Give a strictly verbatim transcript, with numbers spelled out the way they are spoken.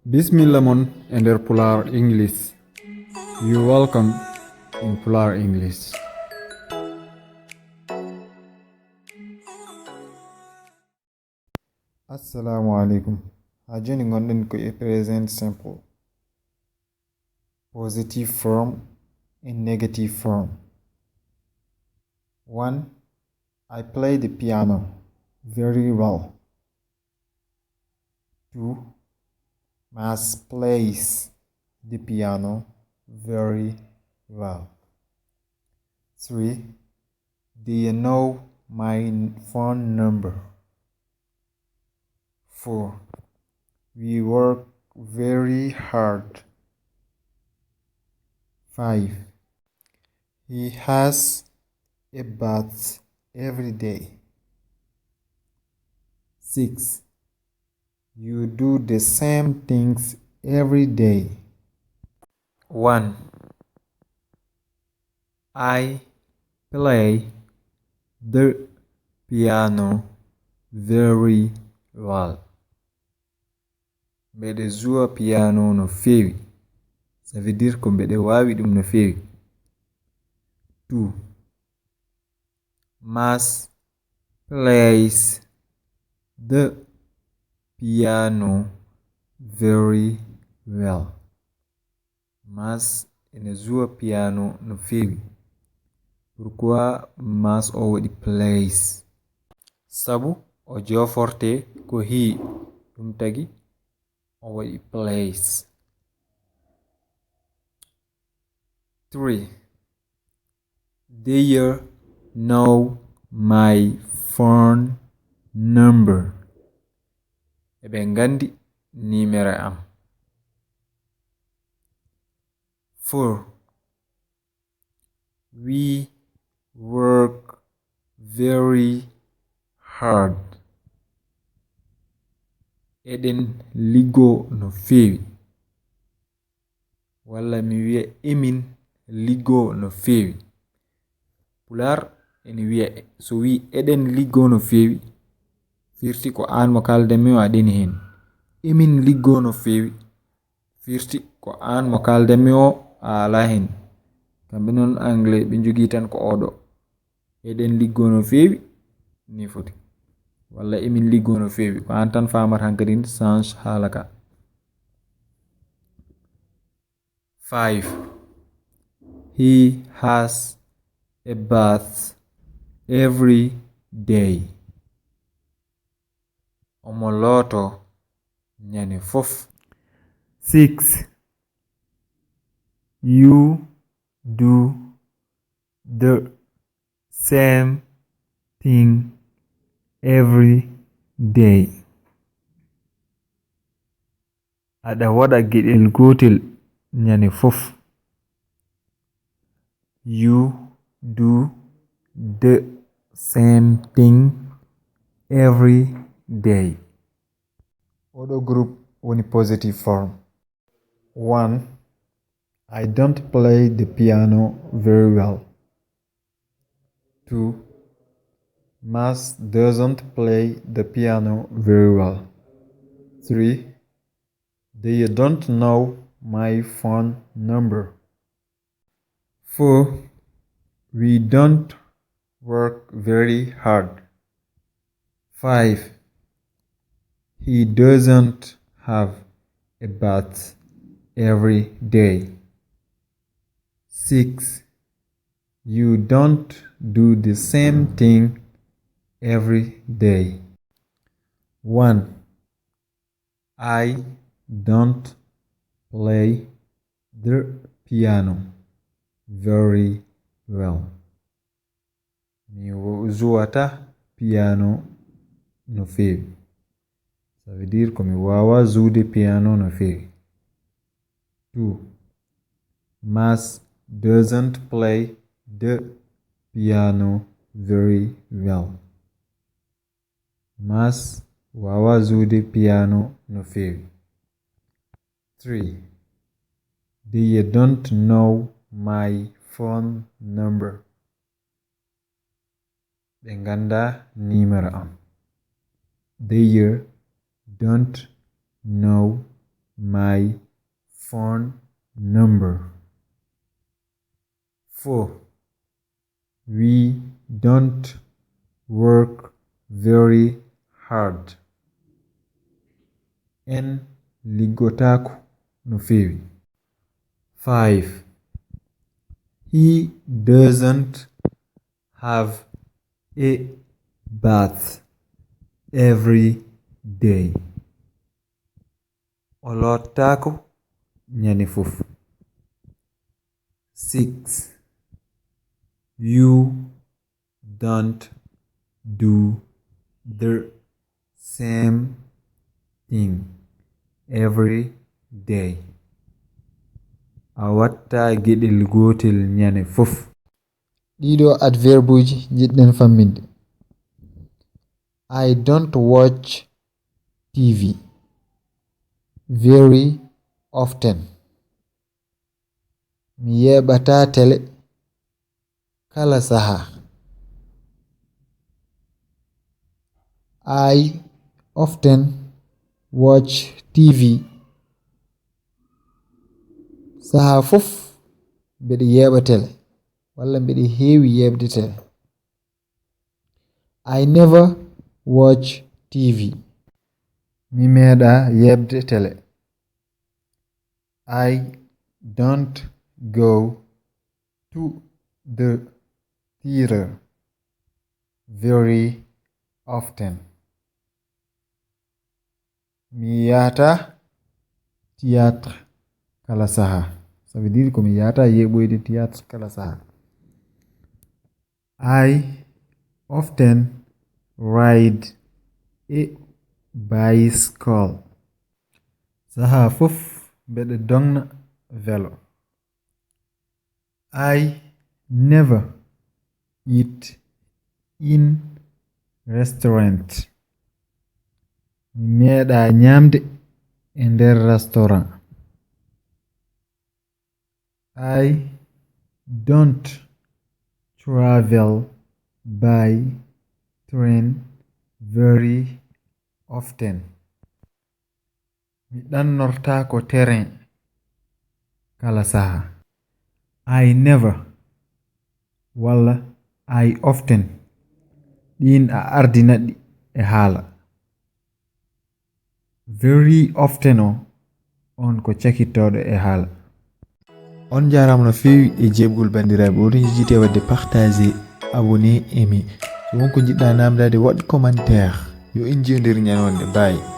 Bismilla mon e nder Pulaar English. You welcome in Pulaar English. Assalamu alaikum. Ha joni ngonɗen ko e present simple. Positive form and negative form. One, I play the piano very well. Two, Mas plays the piano very well. Three, do you know my phone number? Four, we work very hard. Five, he has a bath every day. Six, you do the same things every day. One, I play the piano very well. Mbeɗe zuwa piano no feewi. Ça veut dire ko mbeɗe waawi ɗum no feewi. Two, Mas plays the piano very well. Mas ene zuwa piano no feewi. Pourquoi Mas o waɗi plays? Sabu o joforte ko he, ɗum tagi o waɗi plays. Three, do you know my phone number? Eɓe nganndi nimero am. Four, we work very hard. Eɗen liggoo no feewi. Walla mi wiya emin liggoo no feewi. Pulaar ene wiya, so wi eɗen liggoo no feewi, firti ko aan mo kaaldanmi o aɗani heen. Emin liggoo no feewi, firti ko aan mo kaaldanmi o a alaa heen. Kamɓe noon anglais ɓe njogii tan ko oɗo. Eɗen liggoo no feewi, ni foti. Walla emin liggoo no feewi, ko aan tan faamata hankadin change haala ka. Five, he has a bath every day. Omo looto ñande fof. Six, you do the same thing every day. Aɗa waɗa geɗel gootel ñande fof. You do the same thing every day. Oɗo group woni positive form. One, I don't play the piano very well. Two, Mas doesn't play the piano very well. Three, they don't know my phone number. Four, we don't work very hard. Five, he doesn't have a bath every day. Six, you don't do the same thing every day. One, I don't play the piano very well. Mi wo-, zuwata piano no feewi. Ça veut dire ko mi waawaa zuwde piano no feewi. Two, Mas doesn't play the piano very well. Mas waawaa zuwde piano no feewi. Three, they don't know my phone number. Ɓe nganndaa nimero am. They don't know my phone number. Four. We don't work very hard. En liggotaako no feewi. Five. He doesn't have a bath every day. O loottaako ñande fof. Six. You don't do the same thing every day. A watta geɗel gootel ñande fof. Ɗiɗo adverbuji jiɗɗen famminde. I don't watch T V very often. Mi yeeɓata tele kala saha. I often watch T V. Saha fof mbeɗa yeeɓa tele, walla mbeɗa heewi yeeɓde tele. I never watch T V. Mi meeɗa yeeɓde tele. I don't go to the theater very often. Mi yahata théâtre kala saha. Ça veut dire ko mi yahata yeeɓoyde théâtre kala saha. I often ride a bicycle. Saha fof mbeɗa dogna velo. I never eat in restaurant. Mi meeɗa ñamde e nder restaurant. I don't travel by train very often. Mi ɗannortaako train kala saha. I never walla I often. Ɗiin a ardinat ɗi e haala. Very often o, on ko cakittooɗo e haala. On njaaraama no feewi e jeeɓgol banndiraaɓe. Oɗon njejjiti e waɗde partager, abonner, aimer. So won ko njiɗɗa naamndaade, waɗ commentaire. Yo en njiyodir ñande wonde. Bye.